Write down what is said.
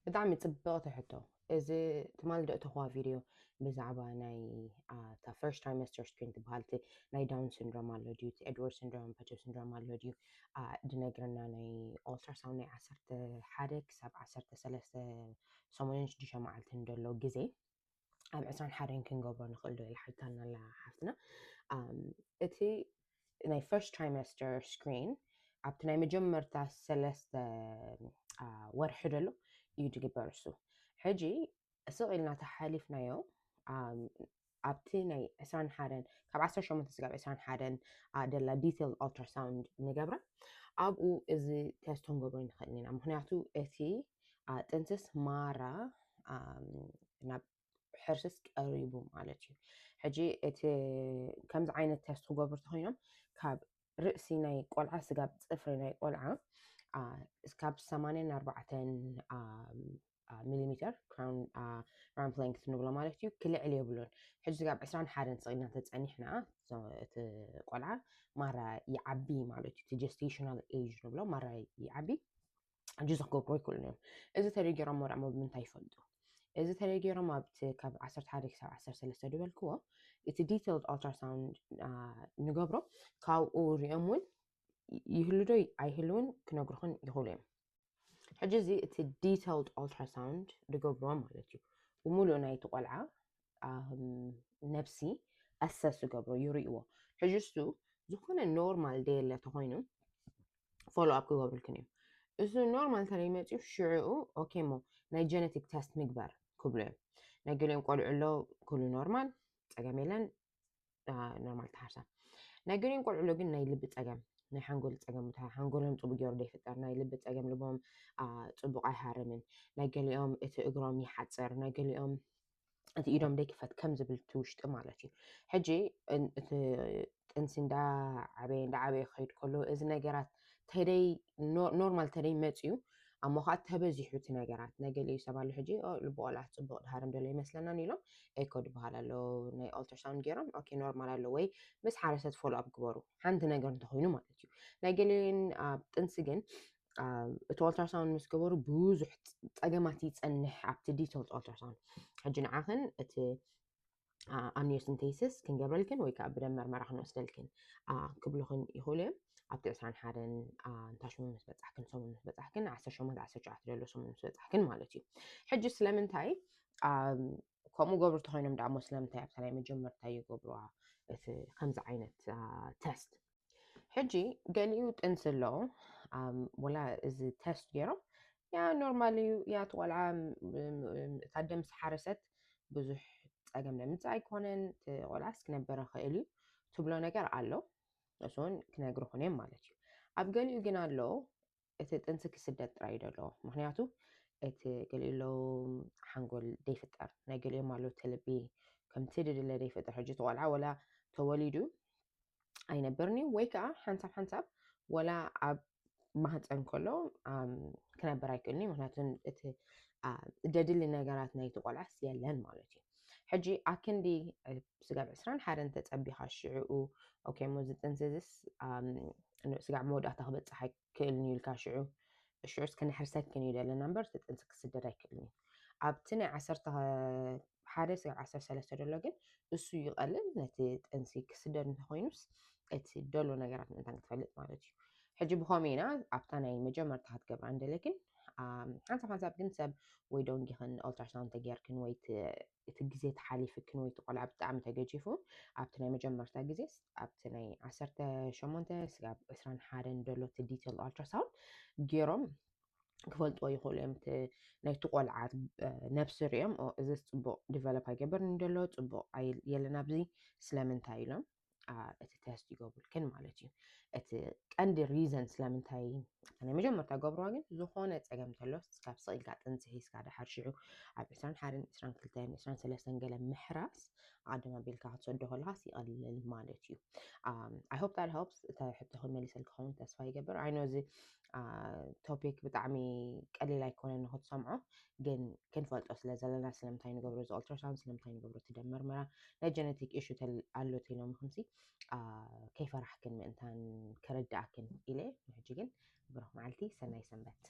ብጣዕሚ ጽብቕቲ ሕቶ። እዚ ትማል ደእተኹዋ ቪድዮ ብዛዕባ ናይ እታ first trimester screen ትበሃል፣ እቲ ናይ ዳውን ሲንድሮም ኣሎ ድዩ፣ እቲ ኤድዋርድ ሲንድሮም፣ ፓቸው ሲንድሮም ኣሎ ድዩ ድነግረና፣ ናይ ኦልትራሳውንድ ናይ ዓሰርተ ሓደ ክሳብ ዓሰርተ ሰለስተ ሰሙንን ሽዱሽተ መዓልትን ደሎ ግዜ ኣብ ዕስራን ሓደን ክንገብሮ ንኽእል ዶ ኢላ ሓቲታና ኣላ ሓፍትና። እቲ ናይ first trimester screen ኣብቲ ናይ መጀመርታ ሰለስተ ወርሒ ደሎ እዩ ዝግበር እሱ። ሕጂ ስቕ ኢልና ተሓሊፍናዮ። ኣብቲ ናይ ዕስራን ሓደን ካብ ዓሰርተ ሸሞንተ ስጋብ ዕስራን ሓደን ደላ detailed ultrasound ንገብራ። ኣብኡ እዚ ቴስት ክንገብሮ ንኽእል ኢና፣ ምክንያቱ እቲ ጥንስስ ማራ ናብ ሕርስስ ቀሪቡ ማለት እዩ። ሕጂ እቲ ከምዚ ዓይነት ቴስት ክገብሩ ተኮይኖም ካብ ርእሲ ናይ ቆልዓ ስጋብ ፅፍሪ ናይ ቆልዓ ካብ ሰማንያን ኣርባዕተን ሚሊሜተር crown rump length ንብሎ ማለት እዩ፣ ክልዕል የብሉን። ሕጂ ስጋብ ዕስራን ሓደን ስቕ ኢልና ተፀኒሕና እቲ ቆልዓ ማራ ይዓቢ ማለት እዩ። እቲ gestational age ንብሎ ማራ ይዓቢ። ሕጂ እዚ ክገብሩ ኣይክእሉን እዮም። እዚ ተደጊሮም ወርዕሞ ብምንታይ ይፈልጡ? እዚ ተደጊሮም ኣብቲ ካብ ዓሰርተ ሓደ ክሳብ ዓሰርተ ሰለስተ ዝበልክዎ እቲ detailed ultrasound ንገብሮ፣ ካብኡ ሪኦም እውን ይህሉ ዶ ኣይህልውን ክነግሩኽን ይኽእሉ እዮም። ሕጂ እዚ እቲ detailed ultrasound ዝገብርዎ ማለት እዩ፣ ብምሉእ ናይቲ ቆልዓ ነብሲ assess ዝገብሮ ይርእይዎ። ሕጂ እሱ ዝኾነ ኖርማል ደየለ ተኮይኑ ፎሎ ኣፕ ክገብሩልክን እዮም። እሱ ኖርማል እንተደይ መፅዩ ሽዕኡ ኦኬ እሞ ናይ ጀነቲክ ቴስት ንግበር ክብሉ እዮም። ናይ ገሊኦም ቆልዑ ኣሎ ኩሉ ኖርማል ፀገም የለን፣ ኖርማል ተሓርሳ። ናይ ገሊኦም ቆልዑ ኣሎ ግን ናይ ልቢ ፀገም፣ ናይ ሓንጎል ፀገም፣ ሓንጎሎም ፅቡቅ ገይሩ ደይፍጠር፣ ናይ ልቢ ፀገም፣ ልቦም ፅቡቅ ኣይሃርምን። ናይ ገሊኦም እቲ እግሮም ይሓፅር፣ ናይ ገሊኦም እቲ ኢዶም ደይክፈት ከም ዝብል እቲ ውሽጢ ማለት እዩ። ሕጂ እቲ ጥንሲ እንዳ ዓበየ እንዳ ዓበየ ክኸይድ ከሎ እዚ ነገራት ተደይ ኖርማል ተደይ መፅዩ ኣሞ ከዓ ተበዚሑ እቲ ነገራት። ናይ ገሊኡ ሰብ ኣሎ ሕጂ ልቢ ቆልዓ ፅቡቅ ድሃርም ደሎ ይመስለናን ኢሎም ኤኮ ዝበሃል ኣሎ ናይ ultrasound ገይሮም ኦኬ ኖርማል ኣሎ ወይ ምስ ሓረሰት ፎሎ ኣፕ ግበሩ ሓንቲ ነገር እንተኮይኑ ማለት እዩ። ናይ ገሊኡን ኣብ ጥንሲ ግን እቲ ultrasound ምስ ገበሩ ብዙሕ ፀገማት ይፀንሕ ኣብቲ detailed ultrasound። ሕጂ ንዓኽን እቲ amniocentesis ክንገብረልክን ወይ ከዓ ብደም መርመራ ክንወስደልክን ክብሉኽን ይኽእሉ እዮም። ኣብቲ ዕስራን ሓደን እንታሽሙ ምስ በፃሕክን ሰሙን ምስ በፃሕክን ዓሰርተ ሸሞንተ ዓሰርተ ትሽዓተ ዘሎ ሰሙን ምስ በፃሕክን ማለት እዩ። ሕጂ ስለምንታይ ከምኡ ገብሩ ተኮይኖም ደኣ እሞ ስለምንታይ ኣብታ ናይ መጀመርታ ይገብሩዋ እቲ ከምዚ ዓይነት ቴስት? ሕጂ ገሊኡ ጥንሲ ኣሎ ወላ እዚ ቴስት ገይሮም ያ ኖርማል እዩ ያ እቲ ቆልዓ እታ ደም ዝሓረሰት ብዙሕ ፀገም ለምፅእ ኣይኮነን፣ እቲ ቆልዓስ ክነበር ይኽእል እዩ ትብሎ ነገር ኣሎ። እሱን ክነግርኹን እዮም ማለት እዩ። ኣብ ገሊኡ ግን ኣሎ እቲ ጥንሲ ክስደድ ጥራይ እዩ ደለዎ። ምክንያቱ እቲ ገሊኡ ኣሎ ሓንጎል ደይፍጠር፣ ናይ ገሊኦም ኣሎ እቲ ልቢ ከምቲ ድድለ ደይፍጠር። ሕጂ እቲ ቆልዓ ወላ ተወሊዱ ኣይነብርን እዩ ወይ ከዓ ሓንሳብ ሓንሳብ ወላ ኣብ ማህፀን ከሎ ክነብር ኣይክእልን እዩ። ምክንያቱ እቲ ደድሊ ነገራት ናይቲ ቆልዓስ የለን ማለት እዩ። ሕጂ ኣክንዲ ስጋብ ዕስራን ሓደን ተፀቢኻ ሽዕኡ ኦኬ እሞ እዚ ጥንሲ እዚስ ስጋብ መወዳእታ ክበፅሕ ኣይክእልን እዩ ኢልካ ሽዑ ሽዑስ ክንሕርሰክን እዩ ደለና እምበር እቲ ጥንሲ ክስደድ ኣይክእልን እዩ። ኣብቲ ናይ ዓሰርተ ሓደ ስጋብ ዓሰርተ ሰለስተ ዘሎ ግን እሱ ይቐልል፣ ነቲ ጥንሲ ክስደድ እንተኮይኑስ እቲ ደሎ ነገራት ምእንታን ክትፈልጥ ማለት እዩ። ሕጂ ብኸምኡ ኢና ኣብታ ናይ መጀመርታ ክትገብራ እንደለክን ሓንሳብ ሓንሳብ ግን ሰብ ወይ ደንጊኽን ultrasound ተጌርክን ወይ እቲ ግዜ ተሓሊፍክን ወይ እቲ ቆልዓ ብጣዕሚ ተገጂፉ ኣብቲ ናይ መጀመርታ ግዜስ ኣብቲ ናይ ዓሰርተ ሸሞንተ ስጋብ ዕስራን ሓደን ደሎ እቲ detailed ultrasound ገይሮም ክፈልጥዎ ይኽእሉ እዮም። እቲ ናይቲ ቆልዓ ነብሲ ሪኦም እዚ ፅቡቅ ዲቨሎፕ ኣይገበርን ደሎ ፅቡቅ የለን ኣብዚ ስለምንታይ ኢሎም እቲ ቴስት ይገብሩልክን ማለት እዩ። እቲ ቀንዲ ሪዘን ስለምንታይ ናይ መጀመርታ ገብርዋ ግን ዝኾነ ፀገም እንተሎ ካብ ስቕ ኢልካ ጥንሲ ሒዝካ ድሓር ሽዑ ኣብ ዕስራን ሓደን ዕስራን ክልተን ዕስራን ሰለስተን ገለ ምሕራስ ኣቐድም ኣቢልካ ክትሰዶ ከለኻስ ይቐልል ማለት እዩ። I hope that helps። እታ ሕቶኺ መሊሰል ክኸውን ተስፋ ይገብር። I know እዚ ቶፒክ ብጣዕሚ ቀሊል ኣይኮነን ንክትሰምዖ፣ ግን ክንፈልጦ ስለ ዘለና ስለምንታይ ንገብሮ እዚ ultrasound፣ ስለምንታይ ንገብሮ እቲ ደም መርመራ፣ ናይ ጀነቲክ ኢሹ ኣሎ ተይሎም ክምሲ ከይፈራሕክን ምእንታን ከረድኣክን ኢለ። ንሕጂ ግን ብሩኽ መዓልቲ፣ ሰናይ ሰንበት።